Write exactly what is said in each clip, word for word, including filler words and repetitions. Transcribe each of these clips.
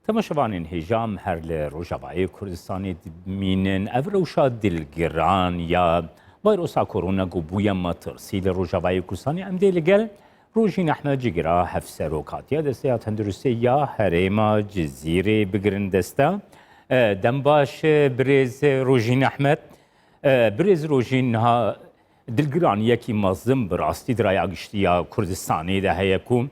Temaşevanên hêja, em her li Rojavayê Kurdistanê dimînin. Ev rewşa dilgiran ya vayrosa korona ku bûye metirsî li Rojavayê Kurdistanê, em dê li gel Rojîn Ehmed Cigira, Hevserok Hatiya Desteya Tenduristê ya Herêma Cizîrê bigirin desta. E, dem baş, e, birêz Rojîn Ehmed. E, birêz Rojîn, niha dilgiraniyekî mezin bi rastî di raya giştî ya Kurdistanê de heye ku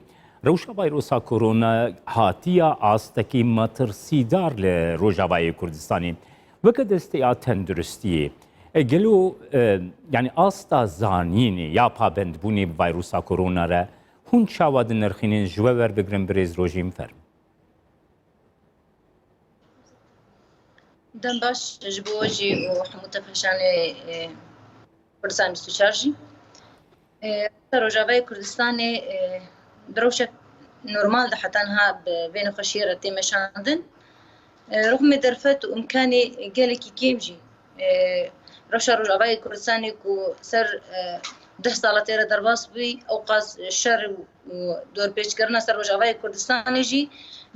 rewşa vayrosa korona hatiya astekî metirsîdar li Rojavayê Kurdistanê. Weke desteya tenduristiyê, e, gelo, e, yanî asta zanînê ya pabendbûnê bi vayrosa korona re hûn çawa dinirxînin, ji we werbigirin birêz Rojîn, ferm. Dem baş ji bo we jî û hemû temaşevanê, e, Kurdistan bîst û çar jî. E, Rojavayê Kurdistanê, e, bi rewşek normal de heta niha bi vê nexweşiyê re tê meşandin. E, rexmê derfet û imkanê gelekî kêm jî, e, rewşa Rojavayê Kurdistanê ku ser, e, deh sala tê re derbas bûyî, ewqas şer û û dorpêçkirina ser Rojavayê Kurdistanê jî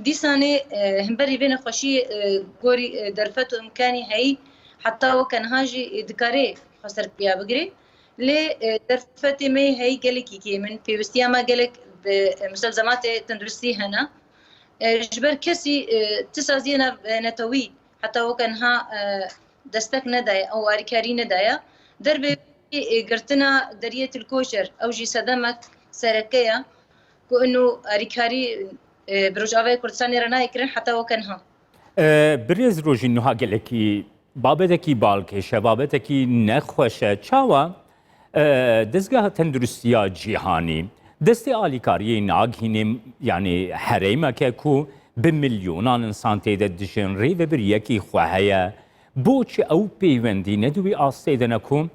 dîsanê, e, hemberî vê nexweşiyê, e, gorî, e, derfet û imkanî heyî heta weke niha jî, e, dikarê xwe ser piya bigirê. Lê, e, derfetê me yê heyî gelekî kêm in. Pêwistiya me gelek bi, e, mustelzematê tenduristî hene. E, ji ber kesî, e, ti saziyê nav-, e, netewî heta weke niha, e, destek nedaye, ew alîkarî nedaye. Derbê, e, girtina deriyê Tilkoçer, ew jî sedemek sereke ye ku ino alîkarî, e, bi Rojavayê Kurdistanê re nayê kirin heta weke niha. E, birêz Rojîn, niha gelekî babetekî balkêş e, babetekî nexweş e. Çawa, e, Dezgeha Tenduristiya Cîhanî destê alîkariyê nagihîne, yanî herêmeke ku bi milyonan însan tê de dijin, rêvebiriyekî xwe heye. Bo çi ew peywendî ne di wî astê de ne ku,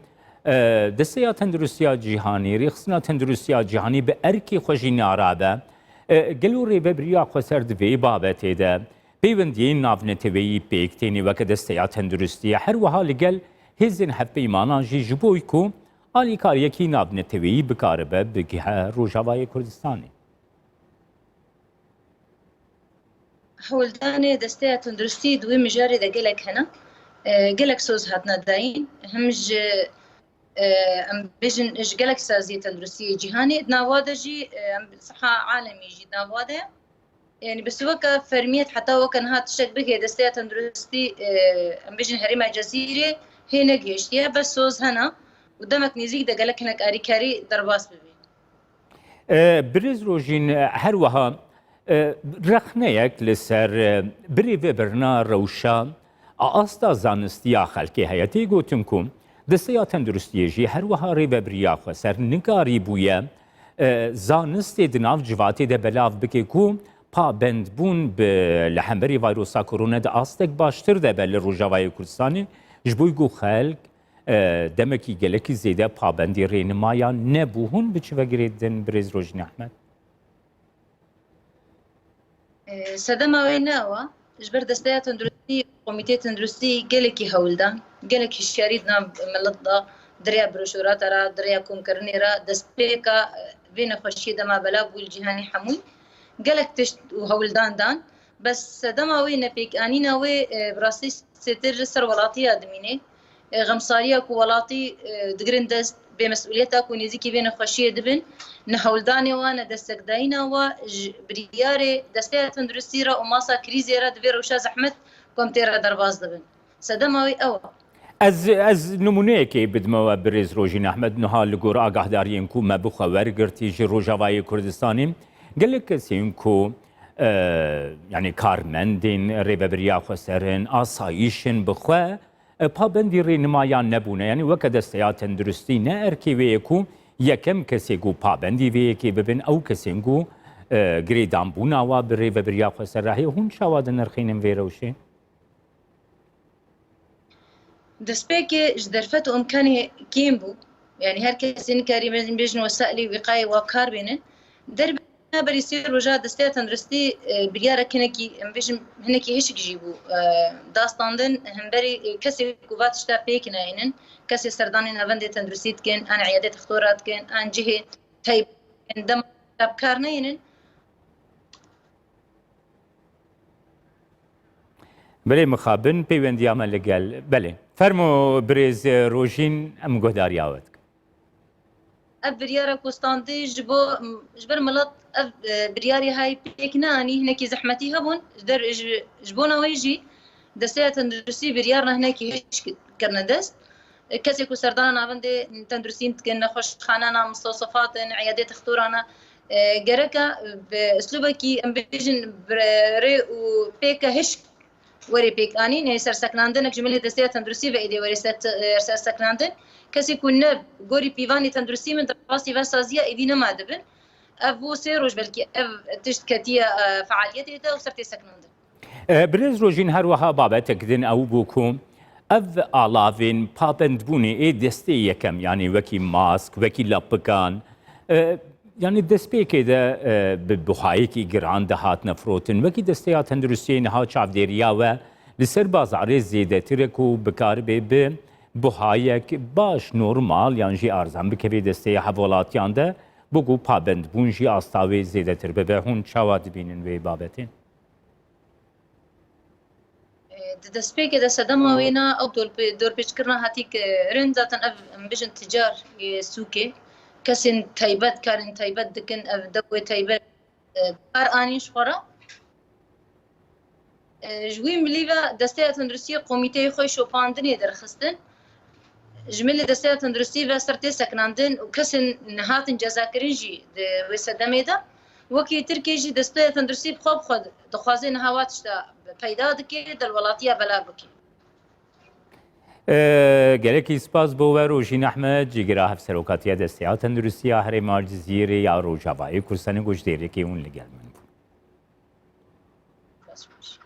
e, Desteya Tenduristiya Cîhanî, Rêxistina Tenduristiya Cîhanî bi erkê xwe jî narabe? E, gelo rêvebiriya xweser di vê babetê de peywendiyên navneteweyî pêk têne weke Desteya Tenduristiyê, her wiha li gel hêzên hevpeymanan jî, ji bo ku alîkariyekî navneteweyî bikaribe bigihe Rojavayê Kurdistanê? Hewldanê Desteya Tenduristî di wê mijarê de gelek hene. E, gelek soz hatine dayîn. Him ji, e, em bêjin, ji gelek saziyê tenduristiyê cîhanê. Di nav wa de jî, e, em siha alemî jî di nav wa de ye. Yanî bi sivaka fermiyet heta weke niha tiştek bigihê Desteya Tenduristî, e, em bêjin herêma Cezîrê hê negihiştiye. Bes soz hene û demek nêzîk de gelek hinek alîkarî derbas bibî. E, birêz Rojîn, e, her wiha, e, rexneyek li ser, e, birêvebirina rewşa a asta zanistiya xelkê heye. Tê gotin ku Desteya Tenduristiyê jî her wiha rêvebiriya xweser nikarîbûye, e, zanistê di nav civatê de belav bike ku pabendbûn bi, li hemberî vayrosa korona di astek baştir de be li Rojavayê Kurdistanê, ji bo ku xelk, e, demekî gelekî zêde pabendî rênimaya nebû. Hûn bi çi ve girê didin, birêz Rojîn Ehmed? E, sedema wê ne ew e. Ji ber Desteya Tenduristî, Komîteyê Tenduristî gelekî hewl dan, gelek hişyarî di nav milet da, di rêya broşurata re, di rêya komkirinê re, destpêka, e, vê nexweşiyê dema belav bû li cîhanê hemû. Gelek tişt û hewldan dan. Bes sedema wê, nepêkanîna wê, e, bi rastî sêtir ser welatiya dimîne. E, xemsariya ku welatî, e, digirin dest, bêmesûliyeta ku nêzîkî vê nexweşiyê dibin, ne hewldanê wan, ne destekdayîna wan ji biryarê Desteya Tenduristî re û masa krîzê re di vê rewşa zehmet ku em tê re derbas dibin. Sedema wê ew e. Ez, ez nimûneyekê bidime we, birêz Rojîn Ehmed. Niha li gor agahdariyên ku me bi xwe wergirtî ji Rojavayê Kurdistanê, gelek kesên ku, e, yanî karmendên rêvebiriya xweser in, asayîş in, bi xwe, e, pabendî rênimaya nebûne. Yanî weke Desteya Tenduristî ne erkê wê ye ku yekem kesê ku pabendî vê yekê bibin, ew kesên ku, e, girêdanbûna wa bi rêvebiriya xweser re heye. Hûn çawa dinirxînin vê rewşê? Destpêkê ji derfet û imkanê kêm bû. Yanî her kesê nikarî bêjin, bêjin wesaîlê wîqayê wa kar bênin. Derbê berî sê roja Desteya Tenduristî, e, biryarek hinekî, em bêjin, hinekî hişk jî bû, e, da standin, hemberî, e, kesê ku va tişta pêk nayênin, kesê serdanê navendê tenduristî dikin, an îyadê textora dikin, an cihê teyb dema bi kar neyênin. Belê mixabin peywendiya me li gel. Belê. Fermo birêz Rojîn, em guhdariya we dikin. Ev biryara ku standî ji bo, ji ber milet ev, e, biryarê hay pêk neanî, hinekî zehmetî hebûn. Ji der, ji, ji bona wê jî Desteya Tenduristî biryarna hinekî hişk kirine dest. E, kesê ku serdana navendê tenduristî dikin, nexweşxanana, mistewsifat in, eyadê textorana, e, gereka bi uslubekî, em bêjin, bi rê û pêke hişk werê pêk anîn, ê serseknandinek ji milê Desteya Tenduristî ve êdî werê ser, serseknandin. Kesê ku ne gorî pîvanê tenduristî min derbasî ve saziya êdî nema dibin. Ev bû sê roj belkî ev tişt ketiye, e, fealiyetê de û ser tê seknandin. E, Birêz Rojîn, her wiha babetek din ew bû ku ev alavên pabendbûnê ê destê yekem, yanî wekî mask, wekî lapikan, e, yanî destpêkê de, e, bi buhayekî giran dihatine firotin. Wekî Desteya Tenduristiyê niha çavdêriya we li ser bazarê zêdetir e ku bikaribe bi buhayek baş, normal yan jî arzan bikeve desteya hevwelatiyan de, bo ku pabendbûn jî asta wê zêdetir bibe. Hûn çawa dibînin wê babetê? Di destpêkê de sedema wê na ew dorpê-, dorpêçkirina hatî kirin, zaten ev, em bijin ticar ê sûkê, kesên taybet karên taybet dikin, ev dewê taybet, e, kar anîn ji xwe re. E, ji wî milî ve Desteya Tenduristiyê komîteyê xwe şopandinê derxistin. Ji milê Desteya Tenduristî ve ser tê sekinandin û kesên nehatin cezakirin jî di wê sedemê de. Wekî Tirkiyê jî Desteya Tenduristî bi xwe bi xwe dixwaze niha wa tişta peyda dike, delwelatiya belav bike. E, gelekî spas bo we Rojîn Ehmed, cîgira Hevserokatiya Desteya Tenduristiya Herêma Cizîrê ya Rojavayê Kurdistanê, ku ji dêrikê hûn li gel min bûn. Spas.